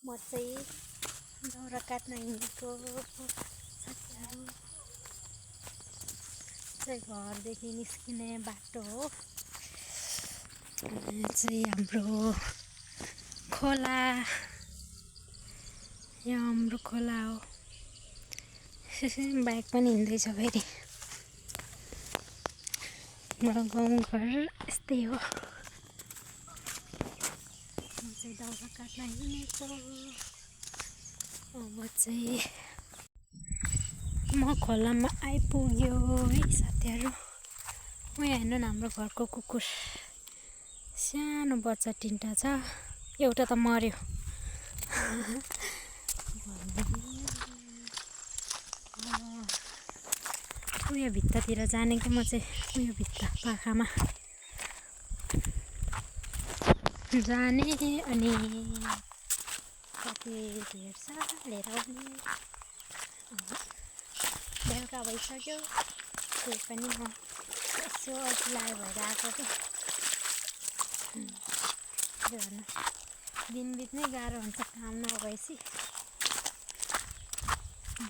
म चाहिँ दाउरा काट्न हिँडेको साथीहरू चाहिँ घरदेखि निस्किने बाटो हो। चाहिँ हाम्रो खोला, यो हाम्रो खोला हो। बाइक पनि हिँड्दैछ फेरि। हाम्रो गाउँघर यस्तै हो। म चाहिँ दाउरा काट्न हिँडेको। अब चाहिँ म खोलामा आइपुग्यो है साथीहरू। म यहाँ हेर्नु न, हाम्रो घरको कुकुर सानो बच्चा तिनवटा छ, एउटा त मर्यो। उयो भित्तातिर जाने कि म चाहिँ उयो भित्ता पाखामा जाने अनि कति भेट्छ लिएर आउने। बेलुका भइसक्यो, त्यही पनि म यसो अल्छी भएर आएको थिएँ। के गर्नु, दिन बित्नै गाह्रो हुन्छ काम नभएपछि।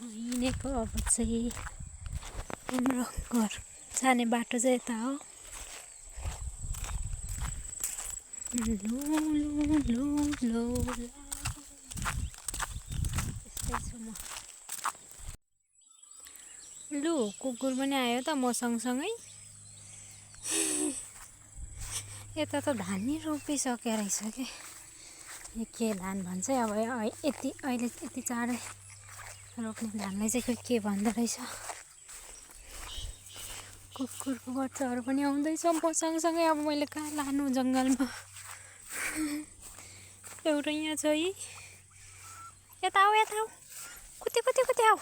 हिँडेको अब चाहिँ हाम्रो घर जाने बाटो चाहिँ यता हो। लो लो लो लो यस्तै छु म। लु कुकुर पनि आयो त म सँगसँगै। यता त धान नि रोपिसके रहेछ के। के धान भन्छ अब यति अहिले यति चाँडै रोप्ने धानलाई चाहिँ के भन्दो रहेछ। कुकुरको बच्चाहरू पनि आउँदैछ म सँगसँगै। अब मैले कहाँ लानु जङ्गलमा। एउटा यहाँ छ है, यता आऊ यता आऊ, कुते कुते कुते आऊ।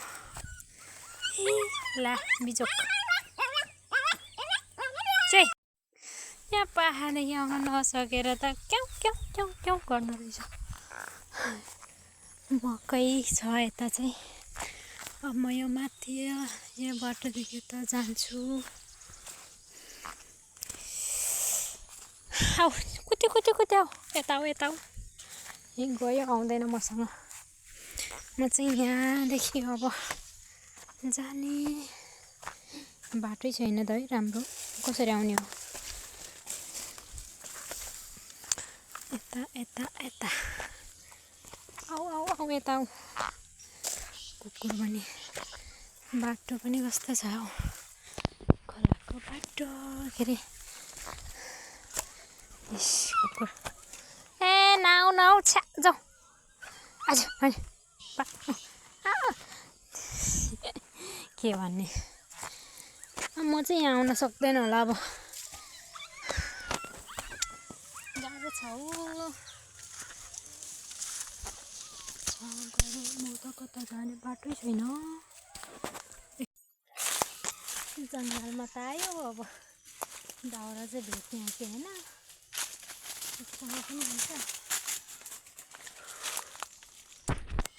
ला बिजोक चाहिँ यहाँ पाखादेखि आउन नसकेर त क्याउ क्याउ क्याउ क्याउ गर्नु रहेछ। मकै छ यता चाहिँ। अब म यो माथि यो बाटोदेखि त जान्छु। आऊ कुते कुते कुते आऊ, यता आऊ यता आऊ। गयो, आउँदैन मसँग। म चाहिँ यहाँदेखि अब जाने बाटै छैन त है राम्रो, कसरी आउने हो। यता यता यता आऊ आऊ आऊ यता आऊ। कुकुर पनि बाटो पनि कस्तो छ हौ, खोलाको बाटो। के अरे कुकुर ए नाउ नाउ छ्या जाऊ आज अनि के भन्ने। म चाहिँ यहाँ आउन सक्दैन होला अब, गाह्रो छ हौ। म त कता जाने बाटै छैन। जङ्गलमा त आयो, अब दाउरा चाहिँ भेट्ने हो कि होइन, त्यस्तोमा पनि हुन्छ।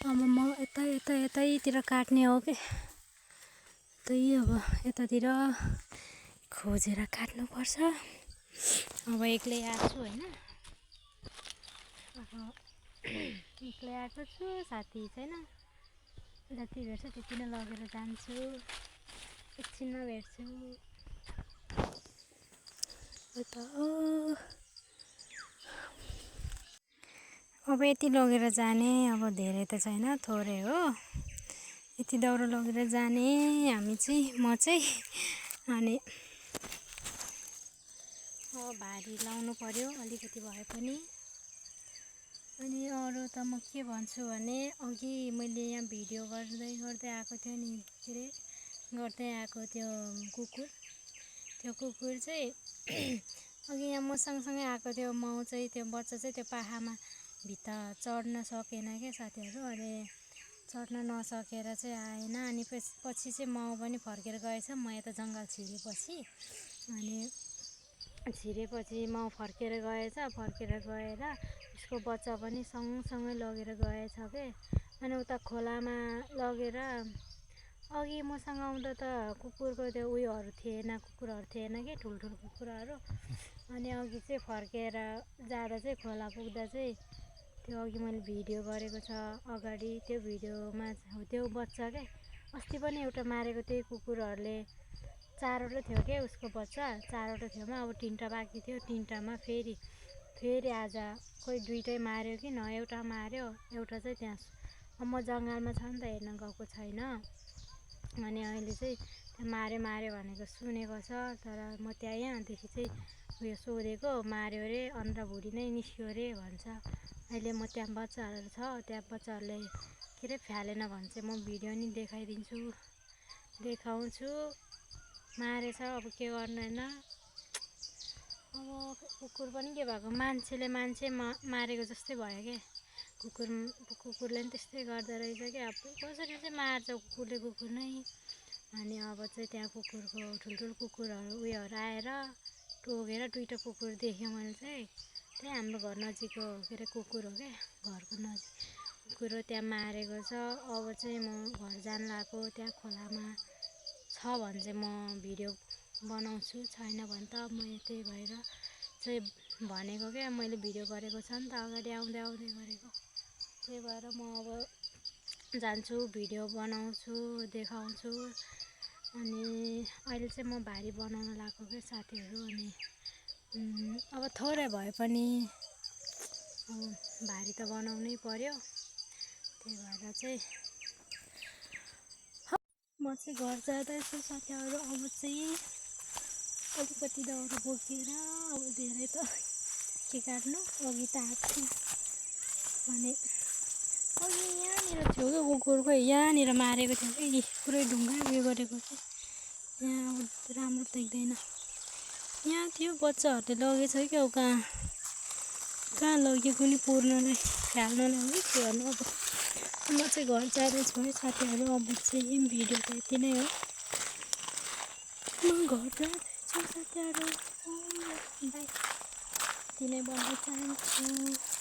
अब म यतैतिर काट्ने हो कि, त्यही अब यतातिर खोजेर काट्नुपर्छ। अब एक्लै आएको छु होइन, अब एक्लै आएको छु, साथी छैन। जति भेट्छ त्यति नै लगेर जान्छु, एकछिनमा भेट्छु। अब यति लगेर जाने, अब धेरै त छैन, थोरै हो। यति दाउरा लगेर जाने हामी चाहिँ, म चाहिँ। अनि अब भारी लाउनु पर्यो अलिकति भए पनि। अनि अरू त म के भन्छु भने, अघि मैले यहाँ भिडियो गर्दै आएको थियो नि, के अरे गर्दै आएको त्यो कुकुर चाहिँ अघि यहाँ म सँगसँगै आएको थियो। माउ चाहिँ त्यो बच्चा चाहिँ त्यो पाखामा भित्ता चढ्न सकेन क्या साथीहरू। अनि चढ्न नसकेर चाहिँ आएन। अनि पछि चाहिँ माउ पनि फर्केर गएछ। म यता जङ्गल छिरेपछि माउ फर्केर गएछ। फर्केर गएर उसको बच्चा पनि सँगसँगै लगेर गएछ के। अनि उता खोलामा लगेर अघि मसँग आउँदा त कुकुरको त्यो उयोहरू कुकुरहरू थिएन कि, ठुल्ठुलो कुकुरहरू। अनि अघि चाहिँ फर्केर जाँदा चाहिँ खोला पुग्दा चाहिँ त्यो अघि मैले भिडियो गरेको छ अगाडि, त्यो भिडियोमा हो त्यो बच्चा क्या। अस्ति पनि एउटा मारेको त्यही कुकुरहरूले, 4वटा थियो क्या उसको बच्चा, 4वटा थियोमा अब 3टा बाँकी थियो। 3टामा फेरि आज कोही 2टै मार्यो कि न, एउटा मार्यो, एउटा चाहिँ त्यहाँ अब म जङ्गलमा छ नि त हेर्न गएको छैन। अनि अहिले चाहिँ त्यहाँ मार्यो भनेको सुनेको छ, तर म त्यहाँ यहाँदेखि चाहिँ उयो सोधेको, मार्यो अरे अन्त भुँडी नै निस्क्यो अरे भन्छ। अहिले म त्यहाँ बच्चाहरू छ, त्यहाँ बच्चाहरूले के अरे फ्यालेन भने चाहिँ म भिडियो नि देखाउँछु। मारेछ अब के गर्नु होइन। अब कुकुर पनि के भएको, मान्छेले मान्छे मारेको जस्तै भयो क्या। कुकुरले पनि त्यस्तै गर्दो रहेछ क्या। अब कसरी चाहिँ मार्छ कुकुरले कुकुर नै। अनि अब चाहिँ त्यहाँ कुकुरको ठुल्ठुलो कुकुरहरू उयोहरू आएर टोकेर 2टा कुकुर देखेँ मैले चाहिँ। त्यही हाम्रो घर नजिकको के अरे कुकुर हो क्या, घरको नजिक कुकुर हो, त्यहाँ मारेको छ। अब चाहिँ म घर जान लागेको, त्यहाँ खोलामा छ भने चाहिँ म भिडियो बनाउँछु, छैन भने त म त्यही भएर चाहिँ भनेको क्या। मैले भिडियो गरेको छ नि त अगाडि आउँदै गरेको, त्यही भएर म अब जान्छु, भिडियो बनाउँछु, देखाउँछु। अनि अहिले चाहिँ म भारी बनाउन लागेको क्या साथीहरू। अनि अब थोरै भए पनि अब भारी त बनाउनै पर्यो, त्यही भएर चाहिँ म चाहिँ घर जाँदैछु साथीहरू। अब चाहिँ अलिकति दाउरा बोकेर, अब धेरै त के काट्नु, अघि त आएको थिएँ अनि अघि यहाँनिर थियो क्या कुकुरको, यहाँनिर मारेको थियो कि पुरै ढुङ्गा उयो गरेको थियो। यहाँ अब राम्रो देख्दैन, यहाँ थियो बच्चाहरूले लगेछ क्या। अब कहाँ लग्यो कुनै पुर्नलाई फ्याल्नलाई हो कि के गर्नु। अब म चाहिँ घर जाँदैछु है साथीहरू। अब चाहिँ भिडियो त यति नै हो, म घर जाँदैछु साथीहरू। बाई, यति नै भन्न चाहन्छु।